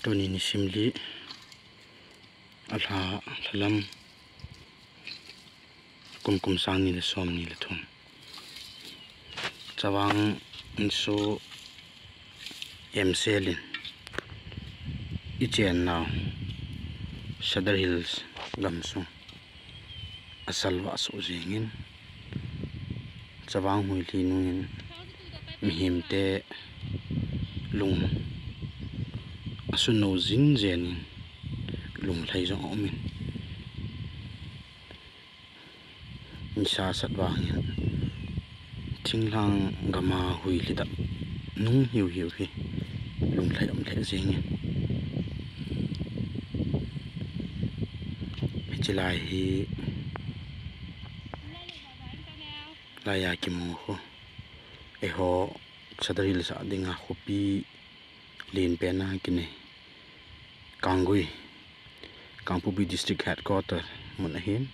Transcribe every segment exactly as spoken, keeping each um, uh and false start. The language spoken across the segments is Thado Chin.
Tuni nisim li, alha, lhalam, kum kum sang ni le som ni le thum. Chavang Insu M C L in i chennau Sadar Hills gamsung asalvah soh jengin, Chavang Huilhi nungin mihemte lung asunou jinjenin lunglhai jong aumin, nisa sat vangin thinglhang gama Huilhi dap nung hiuhiu hi lunglhai um lheh jengin, hiche lai hi laiya kimu khu, eiho Sadar Hills a dinga khopi lenpen a kinei, Kanggui, Kangpokpi District Headquarter mun ahin,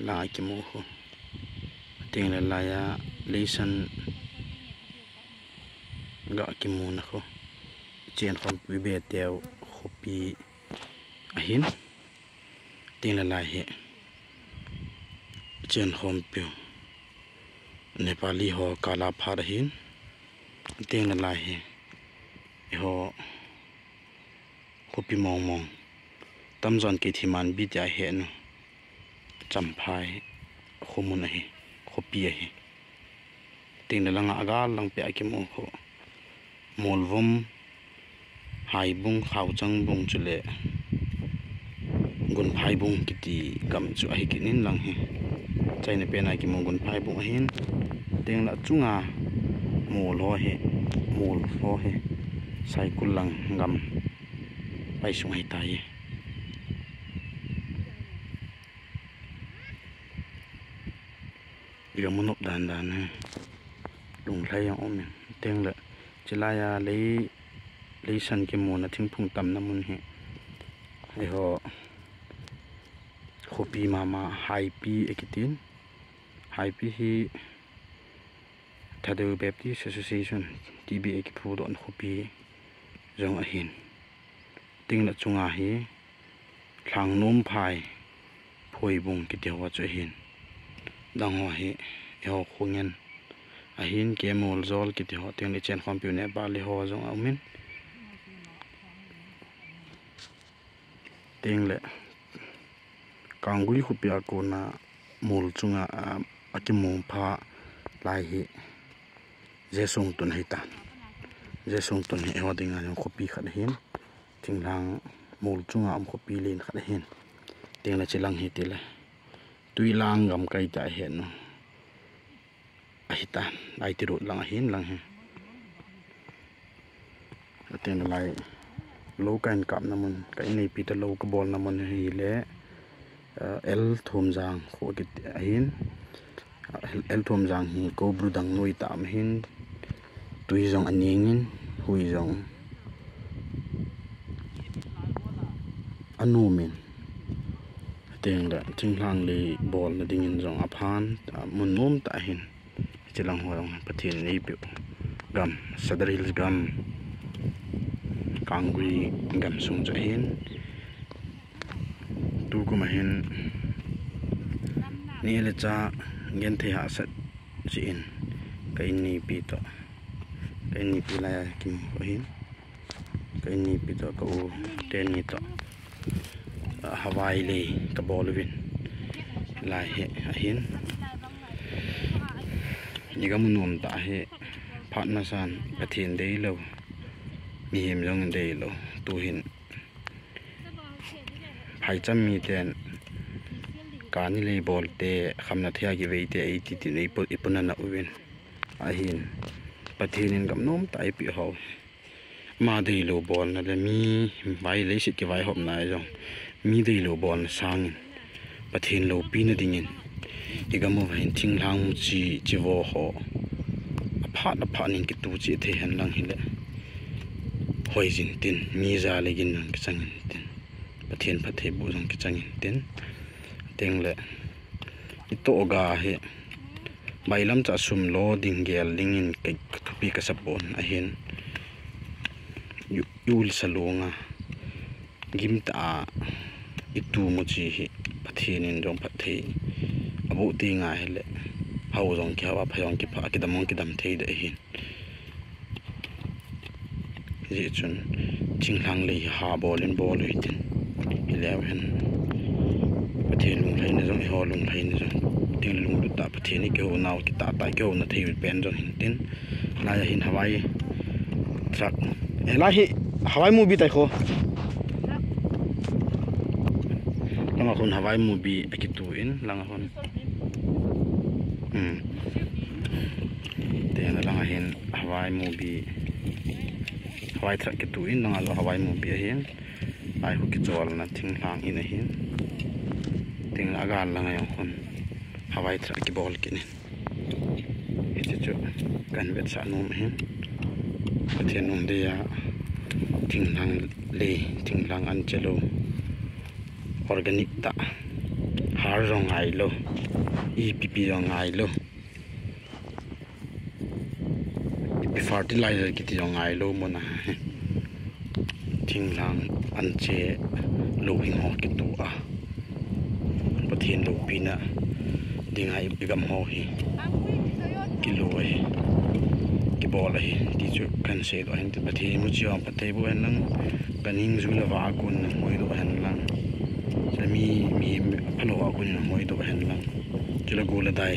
lai kimu khu. Tengle laiya Leisan ga kimuna khu, Chenkhompi Beteo khopi ahin. Tengle lai hi Chenkhompi Nepali ho kalaphat ahin. Tengle lai hi eiho khopi mongmong, tamjon Keithelmanbi tia henu, Champhai khomun ahi, khopi ahi. Tengle langa agal lang pea kimu khu, Molvom, Haibung, Khaochangbung chule Gunphaibung kiti gam chu ahi kit in lang hi. Chaina pena kimu Gunphaibung ahin, tengle chunga mol ho hi, mol ho hi Saikul lang gam paisung ahitai. Igamu nop dandan hi lunglhai jong aumin, tengle chilaiya Lei, Leisan kimuna thingphung tamna mun hi eiho khopi mama Haipi akitin, Haipi hi Thadou Baptist Association, T B A kiphudohna khopi jong ahin. Tengle chunga hi Lhangnomphai, Phoibung kiti ho chu ahin. Dang ho hi eiho khongen ahin, Kemoljol kiti ho, tengle Chenkhompi Nepali ho jong aumin. Tengle Kanggui khopia kona mol chunga, a, akimu pha lai hi Jesongtun ahitan. Jesongtun hi eiho dinga jong khopi khat ahin, thinglhang mol chunga um khopi len khat ahin. Tengle chilang hi tile Twilang gamkai tia henu ahitan, I T road lang ahin lang hi. Atengle lai lou kahin kapna mun, ka inneipi toh lou kabolna mun hile, eh, L Thomjang khu kiti ahin. L Thomjang hi kobru dang noi tah ahin, twi jong anengin, hui jong anomin, atengle thinglhang lei bolna dingin jong aphan, a, mun nomtah ahin. Hiche lang ho jong Pathen in eipeu gam, Sadar Hills gam, Kanggui gamsung chu ahin. Tukum ahin neh le chah genthei hahsat jeh in ka inneipi toh, ka inneipi laiya kimu ahin, ka inneipi toh ka u teni toh, ah, Hawai lei kabol uvin, lai hi ahin. Igamu nomtah hi phat masan Pathen deilou, mihem jong deilou, tuhin phaicham miten kani lei bolte, khamna thei a kiveite eiti tin eipu, eipunana uvin, ahin Pathen in gam nomtah eipeh ho. Ama deilou bolna le mi vai leiset kivaihopna jong, mi deilou bolna sangin Pathen loupina dingin igam uva hin thinglhang muchi chivo ho aphat aphat nin kituh cheh thei hen lang hile, hoijin tin, mi ja le gin jong kichangin tin, Pathen phattheiboh jong kichangin tin, tengle itoh ga hi bailamcha sum lo ding gel dingin ka, kathupi kasapon ahin. i, i ulsa lunga gimtah a i tu mu chi hi Pathen in jong phatthei aboh ti ngai hile, hao jong kihao a, pha jong kipha, kidam jong kidam thei ding ahin. Hijeh chun thinglhang lei hi ha bol in bol u hitin, hileu hen Pathen lunglhaina jong, eiho lunglhaina jong, thinglhang lunglut tah Pathen in kihou nau, kitah tah kihou na thei pen jong hintin. Lai a hin Hawai truck. Eh, lai hi Hawai movie tai kho. Langa hun Hawai movie akitu in, langa hun. Hmm. Tena langa hin Hawai movie. Hawai truck kitu in, langa lo Hawai movie ahin. Lai hu kicholna thinglhang in ahin. Thinglhang agal langa jong hun Hawai truck kibol kit in. Hiche chu kan vetsah nom ahin. Pathen nung dia thinglhang lei, thinglhang anche lou, organic tah, har jong ngai lou, ipi pi jong ngai lou, ipi fertilizer kiti jong ngai lou muna hi. Thinglhang anche louhing ho kitu a, Pathen loupina dinga i, i gam ho hi kilo ahi, kibol ahi, ti chu kan seidoh ahin. Pathen in muchi ho phatthei boh hen lang, ka ning ju le va a kon in hoidoh hen lang, le mi, mi phalou a kon in hoidoh hen lang, chule go le dai,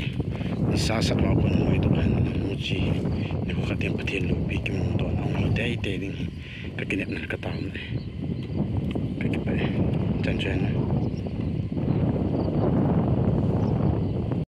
nisa sat ho a kon in hoidoh hen lang, muchi hi nikho khat in Pathen loupi kimu doh na hung hi teitei ding hi ka kinepna le ka taona ahi. Ka kipah e. Chan chen.